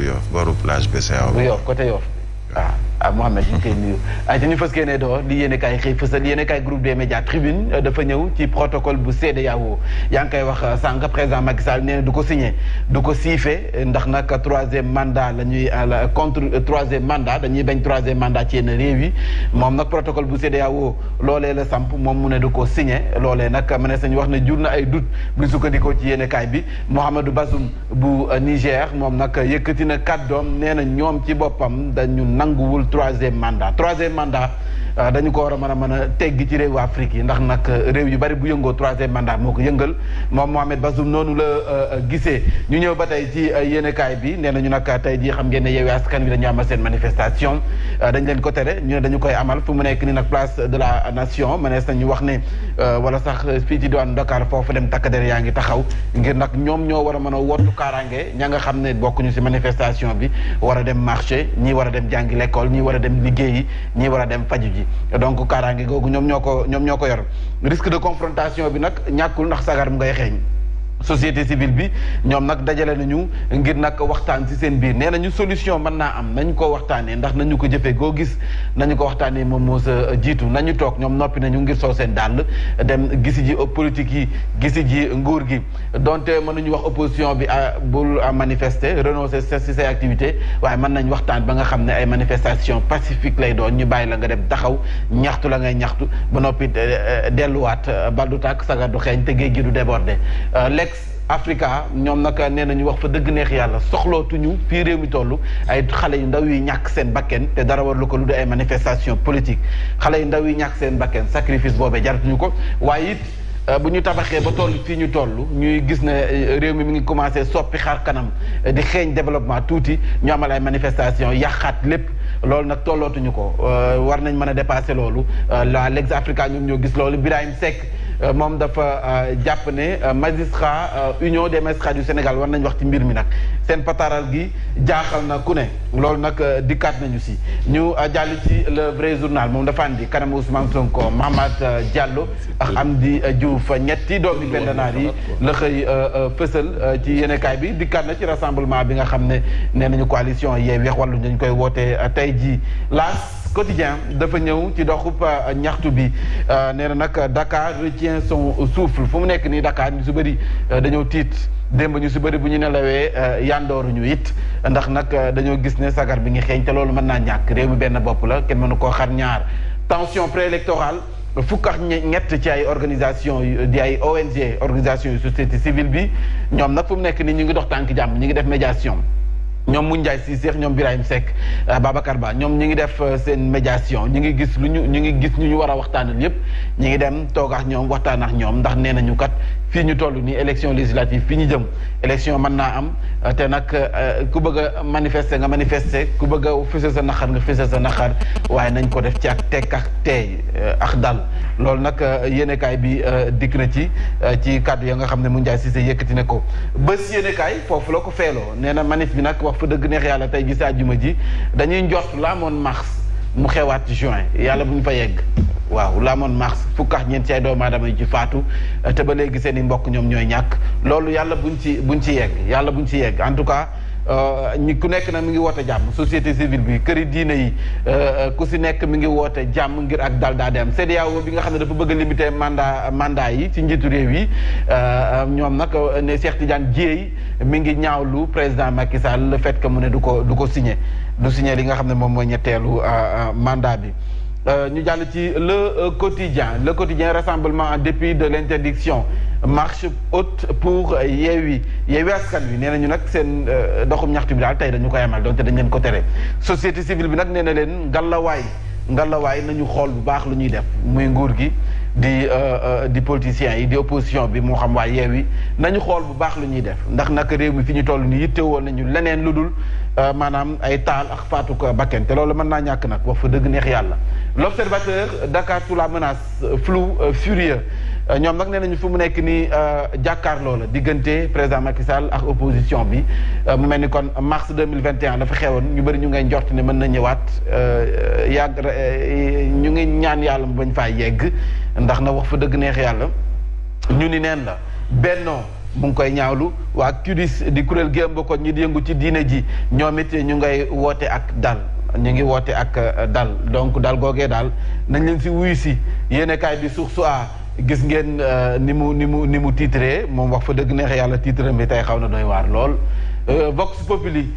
Yoff booru plage BCEAO. bu Yoff côté Yoff. Mohamed ñu ngi koy nuyu ay te ñu fës kee ne doo li yéene kaay xëy fësal yéene kaay groupe des médias Tribune dafa ñëw ci protocole bu CEDEAO yaa ngi koy wax sànq président Macky Sall nee na du ko signé du ko siife ndax nag troisième mandat la ñuy contre troisième mandat dañuy bañ troisième mandat ci yenn réew yi moom nag protocole bu CEDEAO loolee la samp moom mu ne du ko signé loolee nag mënees nañu wax ne jur na ay doute bu sukkandikoo ci yéene kaay bi Mohamedou Bazoum bu Niger moom nag yëkkati na kàddoom nee na ñoom ci boppam dañu nanguwul troisième mandat dañu ko war a mën a teggi ci réewu Afrique yi ndax nag réew yu bari bu yëngoo troisième mandat moo ko yëngal moom Mohamed Bazoum noonu la gisee ñu ñëw ba tey ci yéenekaay bi nee nañu nag tey jii xam ngeen ne Yewwi Askan Wi dañu amal seen manifestation dañ leen ko tere ñu ne dañu koy amal fu mu nekk ni nag place de la nation mënees nañu wax ne wala sax fii ci diwaanu Dakar foofu dem takk der yaa ngi taxaw ngir nag ñoom ñoo war a mën a wottu kaaraange ña nga xam ne bokkuñu ci manifestation bi war a dem marché ñii war a dem jàngi l'école ñii war a dem liggéeyi ñii war a dem faju ji donc kaaraange googu ñoom ñoo ko yor risque de confrontation bi nag ñàkkul ndax sagar mu ngay xeeñ société civile bi ñoom nag dajale nañu ngir nag waxtaan ci seen biir nee nañu solution mën naa am nañu ko waxtaanee ndax nañu ko jëfee goo gis nañu ko waxtaanee moom moo sa jiitu nañu toog ñoom noppi nañu ngir sol seen dàll dem gisi ji politique yi gisi ji nguur gi donte mënuñu wax opposition bi bul manifester renoncer ci say activité waaye mën nañ waxtaan ba nga xam ne ay manifestation pacifique lay doon ñu bàyyi la nga dem taxaw ñaxtu la ngay ñaxtu ba noppi delluwaat bal du tàkk sagar du xeeñ te géej gi du déborder Africa ñoom nag nee nañu wax fa dëgg neex yàlla soxlootuñu fii réew mi toll ay xale yu ndaw yi ñàkk seen bakken te dara war lu ko lu di ay manifestation politique xale yu ndaw yi ñàkk seen bakken sacrifice boobee jaratuñu ko waaye it bu ñu tabaxee ba toll fii ñu toll ñuy gis ne réew mi ngi commencé soppi xar kanam di xeeñ développement tuuti ñu amal ay manifestation yàqaat lépp loolu nag tollootuñu ko war nañ mën a dépasser loolu la Legs Africa ñoom ñoo gis loolu Birahim Seck moom dafa jàpp ne magistrat union des magistrats du Sénégal war nañ wax ci mbir mi nag seen pataaral gi jaaxal na ku ne loolu nag dikkaat nañu si ñu jàll ci le vrai journal moom dafa andi kanam Ousmane Sonko Mahamad Diallo ak Amdi Diouf ñetti doomi pendanaar yi la xëy fësal ci yéenekaay bi dikkaat na ci rassemblement bi nga xam ne nee nañu coalition Yewwi Wallu dañ koy wootee tey jii laas quotidien dafa ñëw ci doxub ñaxtu bi nee na nag Dakar retient son souffle fu mu nekk nii Dakar ñu su bëri dañoo tiit démb ñu si bëri bu ñu nelawee yandooruñu it ndax nag dañoo gis ne sagar bi ngi xeeñ te loolu mën naa ñàkk réew mi benn bopp la kenn mënu koo xar ñaar tension préélectorale fukk ak ñett ci ay organisation di ay ONG organisation yu société civile bi ñoom nag fu mu nekk nii ñu ngi dox tànk jàmm ñu ngi def médiation ñoom Moundiaye Cissé ñoom Birahim Seck Babacar Ba ñoom ñi ngi def seen médiation ñi ngi gis ñu ngi gis ñu war a waxtaanal yépp ñi ngi dem toog ak ñoom waxtaan ak ñoom ndax nee nañu kat fii ñu toll nii élection législative fii ñu jëm élection mën naa am te nag ku bëgg a manifester nga manifester ku bëgg a fësal sa naqar nga fësal sa naqar waaye nañ ko def ci ak tekk ak teey ak dal loolu nag yéenekaay bi dikk na ci kàddu ya nga xam ne Moundiaye Cissé yëkkati na ko bés yéenekaay foofu la ko feeloo nee na manif bi nag wax fa dëgg neex yàlla tey gis àjjuma ji dañuy njort la moon mars mu xewaat ci juin yàlla bu ñu fa yegg waaw la moon mars fukk ak ñeent ci ay doomu aadama yu ci faatu te ba léegi seen i mbokk ñoom ñooy ñàkk loolu yàlla buñ ci yegg en tout cas ñi ku nekk nag mi ngi woote jàmm société civile bi këri diine yi ku si nekk mi ngi woote jàmm ngir ak dal daa dem CEDEAO bi nga xam ne dafa bëgg a limiter mandat yi ci njiitu réew yi ñoom nag ne Cheikh Tidiane Dièye mi ngi ñaawlu président Macky Sall le fait que mu ne du ko signé li nga xam ne moom mooy ñetteelu mandat bi ñu jàll ci le quotidien rassemblement en dépit de l'interdiction marche haute pour Yewwi Askan Wi nee nañu nag seen doxum ñaxtu bi daal tey dañu koy amal donte dañ leen ko tere société civile bi nag nee na leen ngalawaay nañu xool bu baax lu ñuy def muy nguur gi di politiciens yi di opposition bi moo xam waa Yewwi nañu xool bu baax lu ñuy def ndax nag réew mi fi ñu toll nii yittewoo nañu leneen lu dul maanaam ay taal ak faatu ko bakken te loolu mën naa ñàkk nag wax fa dëgg neex yàlla l'observateur Dakar sous la menace flou furieux ñoom nag nee nañu fu mu nekk nii jàkkaarloo la diggante président Macky Sall ak opposition bi mu mel ni kon mars 2021 dafa xewoon ñu bëri ñu ngay njort ne mën na ñëwaat ñu ngi ñaan yàlla mu bañ faa yegg ndax na wax fa dëgg neex yàlla ñu ni neen la bennoo mu ngi koy ñaawlu waa CUDIS di kuréel gi ëmb ko ñi di yëngu ci diine ji ñoom it ñu ngay woote ak dal ñu ngi woote ak dal donc dal googee daal nañ leen si wuyu si yéenekaay bi Source A gis ngeen ni mu titré moom wax fa dëgg neex yàlla titre bi tey xaw na doy waar lool Vox Populi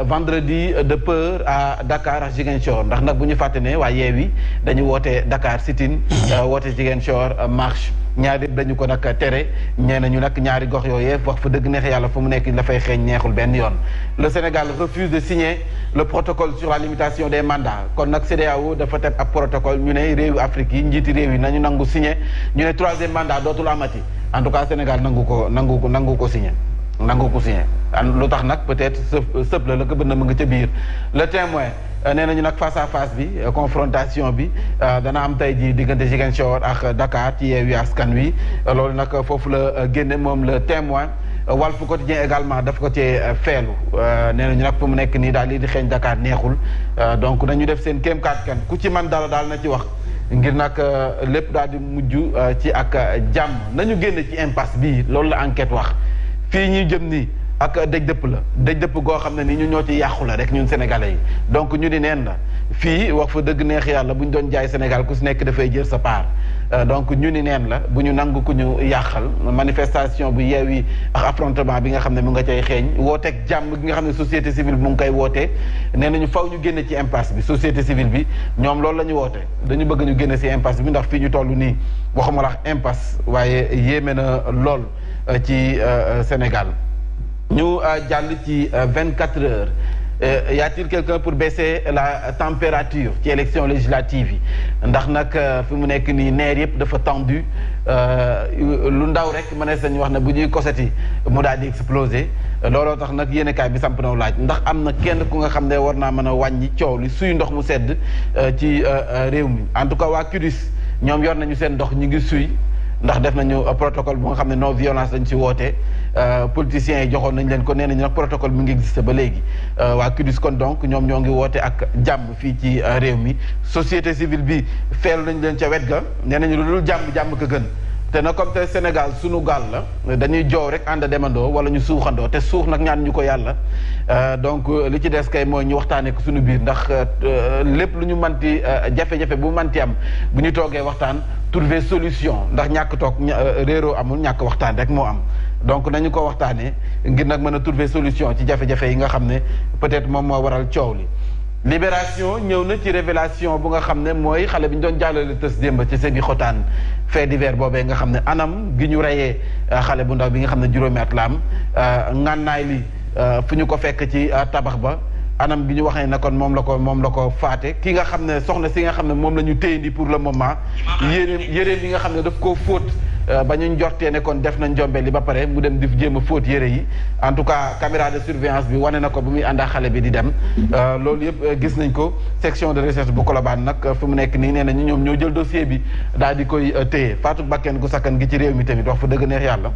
vendredi de peur à Dakar ak Ziguinchor ndax nag bu ñu fàtte ne waa Yewwi dañu woote Dakar sit-in woote Ziguinchor marche ñaari dañu ko nag tere ñee nañu nag ñaari gox yooyee wax fa dëgg neex yàlla fa mu nekk dafay xeeñ neexul benn yoon. Le Sénégal refuse de signer le protocole sur la limitation des mandats kon nag CEDEAO dafa teg ab protocole ñu ne réewu Afrique yi njiiti réew yi nañu nangu signer ñu ne troisième mandat dootul amati en tout cas Sénégal nangu ko signer. nangu ko signé lu tax nag peut-être sëb la ko bëgg na mu nga ca biir le témoin nee nañu nag face à face bi confrontation bi dana am tey ji diggante Ziguinchor ak Dakar ci Yewwi Askan Wi loolu nag foofu la génne moom le témoin Walf Quotidien également daf ko cee feelu nee nañu nag fu mu nekk nii daal lii di xeeñ Dakar neexul donc nañu def seen kéem kattan ku ci man dara daal na ci wax ngir nag lépp daal di mujj ci ak jàmm nañu génne ci impasse bii loolu la enquête wax fii ñuy jëm nii ak dëj dëpp goo xam ne nii ñu ñoo ci yàqu la rek ñun sénégalais yi donc ñu ni neen la fii wax fa dëgg neex yàlla bu ñu doon jaay Sénégal ku si nekk dafay jël sa part donc ñu ni neen la bu ñu nangu ku ñu yàqal manifestation bu Yewwi ak affrontement bi nga xam ne mu nga cay xeeñ wooteeg jàmm gi nga xam ne société civile bi mu ngi koy wootee nee nañu faw ñu génne ci impasse bi société civile bi ñoom loolu la ñu woote dañu bëgg ñu génne ci impasse bi ndax fii ñu toll nii waxuma la impasse waaye yéeme na lool ci Sénégal ñu jàll ci 24 heures y a-t-il quelqu'un pour baisser la température ci élection législative yi ndax nag fi mu nekk nii neer yëpp dafa tendu lu ndaw rek mënees nañu wax ne bu ñuy koseti mu daal di exploser looloo tax nag yéenekaay bi samp na laaj ndax am na kenn ku nga xam ne war naa mën a wàññi coow li suy ndox mu sedd ci réew mi en tout cas waa CUDIS ñoom yor nañu seen ndox ñu ngi suy ndax def nañu protocole bu nga xam ne non violence lañ ci woote politiciens yi joxoon nañ leen ko nee nañu nag protocole mi ngi existé ba léegi waa CUDIS kon donc ñoom ñoo ngi woote ak jàmm fii ci réew mi société civile bi feelu nañ leen ca wet ga nee nañu lu dul jàmm ko gën te nag comme te Sénégal sunu gaal la dañuy joow rek ànd demandoo wala ñu suuxandoo te suux nag ñaan ñu ko yàlla donc li ci des kay mooy ñu waxtaanee ko suñu biir ndax lépp lu ñu manti jafe-jafe bu manti am bu ñu toogee waxtaan trouver solution ndax ñàkk toog réeroo amul ñàkk waxtaan rek moo am donc nañu ko waxtaanee ngir nag mën a trouver solution ci jafe-jafe yi nga xam ne peut-être moom moo waral coow li Libération ñëw na ci révélation bu nga xam ne mooy xale bi ñu doon jàllale tës démb ci Sébi Xotaan fait divers boobee nga xam ne anam gi ñu reyee xale bu ndaw bi nga xam ne juróomi at la am ngànnaay li fu ñu ko fekk ci tabax ba anam gi ñu waxee ne kon moom la ko faate ki nga xam ne soxna si nga xam ne moom la ñu téye pour le moment yére bi nga xam ne daf koo fóot ba ñu njortee ne kon def na njombe li ba pare mu dem di jéem a fóot yére yi en tout cas caméra de surveillance bi wane na ko bu muy ànd ak xale bi di dem loolu yëpp gis nañ ko section de recherche bu Colobane nag fi mu nekk nii nee nañu ñoom ñoo jël dossier bi daal di koy téye faatu bakken gu sakkan gi ci réew mi tamit wax fa dëgg neex yàlla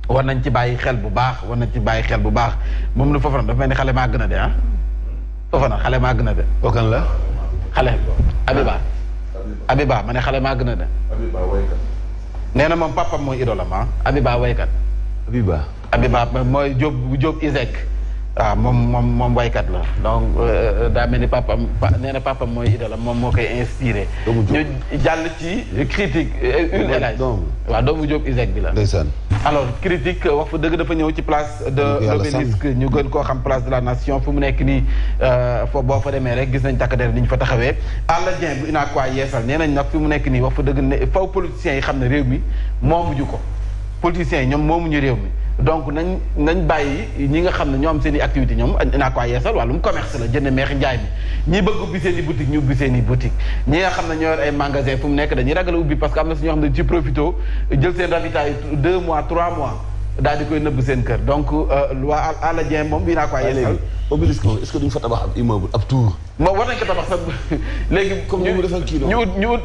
war nañ ci bàyyi xel bu baax moom lu Fofana dafa mel ni xale maa gën a de ah Fofana xale maa gën a de kookan la xale Abiba ma ne xale maa gën a de nee na moom papam mooy idolam Abiba waykat Abiba mooy Jóob Iseg waaw moom waykat la donc daa mel ni papam nee na papam mooy idolam moom moo koy inspiré ñu jàll ci critique une élage waaw doomu Jóob Iseg bi la ndeysaan alors critique wax fa dëgg dafa ñëw ci place de l'Obélisque ñu gën koo xam place de la nation fu mu nekk nii foo boo fa demee rek gis nañ takk der ni ñu fa taxawee Alla Dieng bu UNACOIS Yeesal nee nañ nag fi mu nekk nii wax fa dëgg ne faw politiciens yi xam ne réew mi moomuñu ko politiciens yi ñoom moomuñu réew mi donc nañ bàyyi ñi nga xam ne ñoo am seen i activité ñoom UNACOIS Yeesal wàllum commerce la jënd meex njaay mi ñi bëgg ubbi seen i boutique ñu ubbi seen i boutique ñi nga xam ne ñoo yor ay magasin fu mu nekk dañuy ragal a ubbi parce que am na si ñoo xam ne ci profito jël seen ravitaay 2 mois 3 mois daal di koy nëbb seen kër donc waa Alla Dieng moom bii naa ko Yeesal Obélisque est-ce que duñ fa tabax ab immeuble ab tour moom war nañ ko tabax sax léegi comme ñu defal kii ñu wut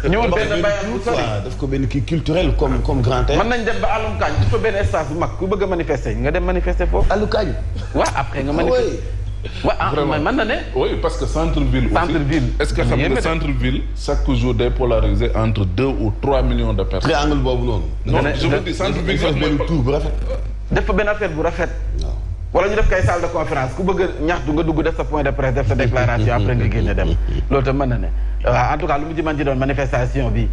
benn bayam bu sori daf ko benn kii culturel comme grand théâtre mën nañ dem ba àllum kaañ gis fa benn espace bu mag ku bëgg a manifester nga dem manifester foofu àllu kaañ waaw après nga manifester vraiment mën na ne. oui parce que centre ville. centre-ville est-ce que xam nga centre-ville chaque jour day polarisé entre 2 ou 3 millions de personnes. triangle boobu noonu. non je veux dire centre-ville sax mooy tour bu rafet. def fa benn affaire bu rafet. wala ñu def kay salle de conférence ku bëgg a ñaxtu nga dugg def sa point de presse def sa déclaration après nga génne dem loolu tam mën na ne waaw en tout cas lu mu ci mën ci doon manifestation bi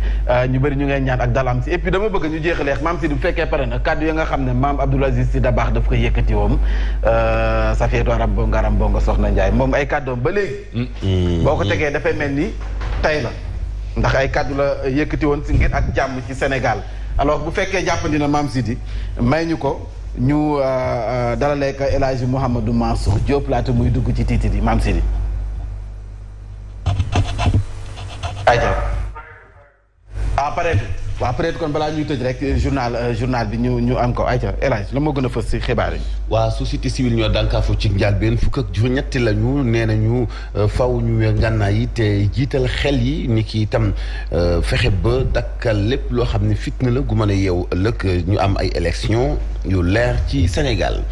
ñu bëri ñu ngay ñaan ak dalam si et puis dama bëgg ñu jeexaleex maam si bu fekkee pare na kàddu yi nga xam ne maam Abdoul Aziz Sy Dabakh daf koy yëkkati woom Safiatou Aram Bongo Soxna Ndiaye moom ay kàddoom ba léegi boo ko tegee dafay mel ni tay la ndax ay kàddu la yëkkati woon si ngir ak jàmm ci Sénégal alors bu fekkee jàppandi na maam Sidi may ñu ko ñu dalalee ko El Hadji Mouhamadou Mansour Diop laata muy dugg ci tiiti di maam Sidi ayca peut-être kon balaa ñuy tëj rek journal bi ñu am ko ayca El Hadji la moo gën a fës ci xibaar yi. waa société civile ñoo dànkaafu ci njàlbeen fukk ak juróom-ñetti la ñu nee nañu faw ñu ngànnaay yi te jiital xel yi ni ki itam fexe ba dakkal lépp loo xam ne fitna la gu mën a yeewu ëllëg ñu am ay élection yu leer ci Sénégal.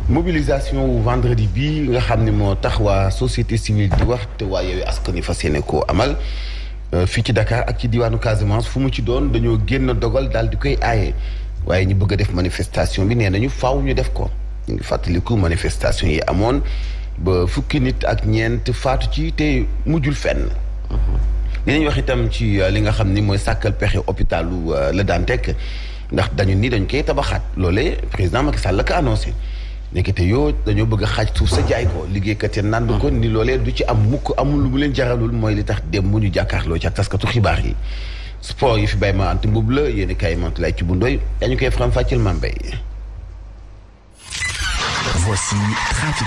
mobilisation wu vendredi bi nga xam ne moo tax waa société civile di wax te waa Yewwi Askan Wi fas yéene koo amal fii ci Dakar ak ci diwaanu Casamance fu mu ci doon dañoo génn dogal daal di koy aaye waaye ñu bëgg a def manifestation bi nee nañu faaw ñu def ko ñu ngi fàttaliku manifestation yi amoon ba fukki nit ak ñeent faatu ci te mujjul fenn. dinañ wax itam ci li nga xam ni mooy sàkkal pexe hôpitalu Le Dantec ndax dañu ni dañ koy tabaxaat loolee président Macky Sall la ko annoncé nekkite yoo dañoo bëgg a xaaj suuf sa jaay ko liggéeykat yi nand ko ni loolee du ci am mukk amul lu mu leen jaralul mooy li tax dem mu ñu jàkkaarloo ci ak taskatu xibaar yi sport yi fi bay ma ante mbub la yéen i kaay mantu lay ci bu ndoy dañu koy faram fàcceel Mambay. Voici